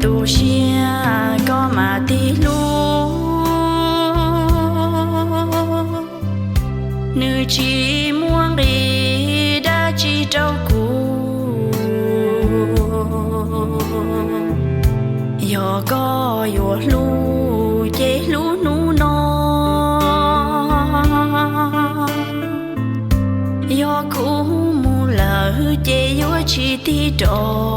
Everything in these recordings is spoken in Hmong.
Tu siab koj mas tig hlub, nws tsis muaj nqis dab tsi rau kuv. Yog koj yuav hlub ces hlub hnub no, yog kuv mus lawm ces yuav tsis tig rov.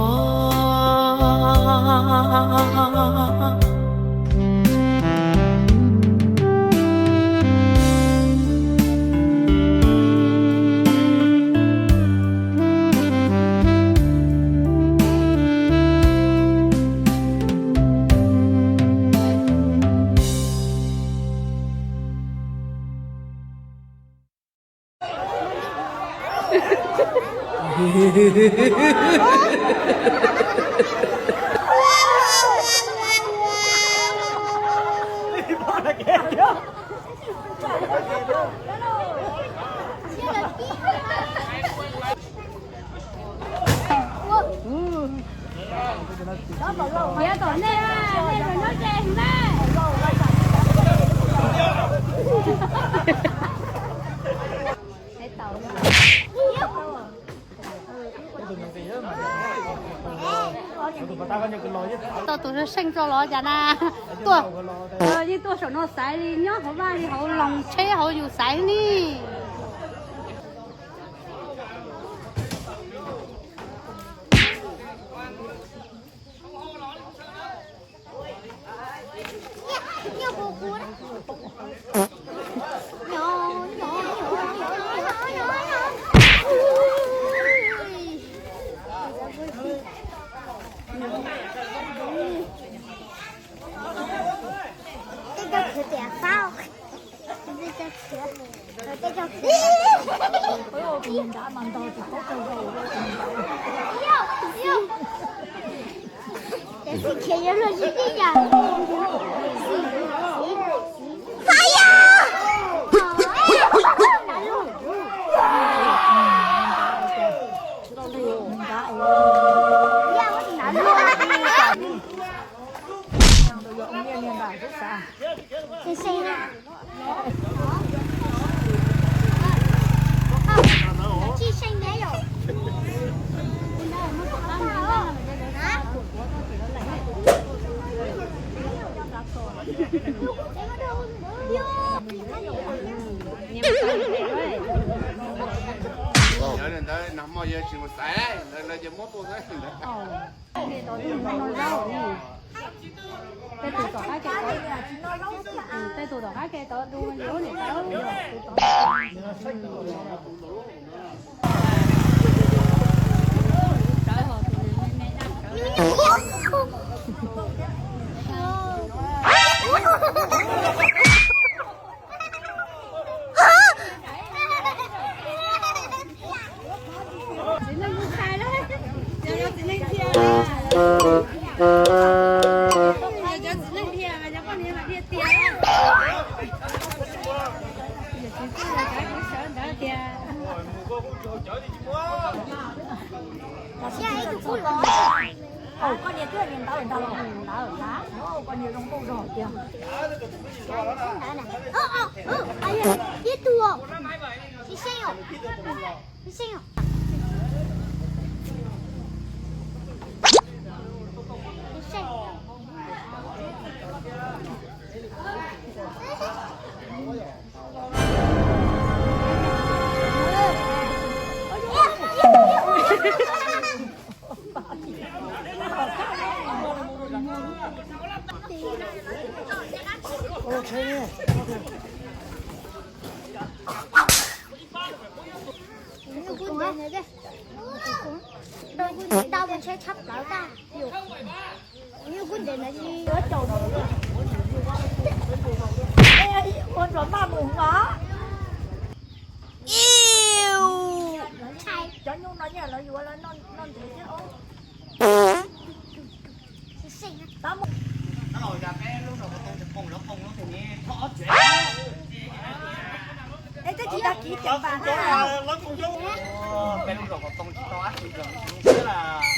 Tau tus seej tso los cas na. Tuaj, yeej tuaj saum no xaiv li, nyob hauv vaj li hauv loos tsheb hauv yus xaiv ni. Yog li ntawd nag hmo yog tsis mus xaiv lawm, lawv ces muab tuaj xwb ntawd. Tej tus tom qab ke, tej tus tom qab ke tod du li ub niam tais. Koj niag twb niag ntawd ntag los ntawd, koj niag zoo nkauj zog tiag. Ib tug, ib seej, ib seej. Tau mus tsheb tshab plaws tag. Ua nrov maj mus mas. Cov nyuj no nyiaj lawv yuav lawv noj ntev thiab os. Es twb tsis tau kiv tias npam na. Peb lub zos kom too tsis tau dab tsi los xwb las.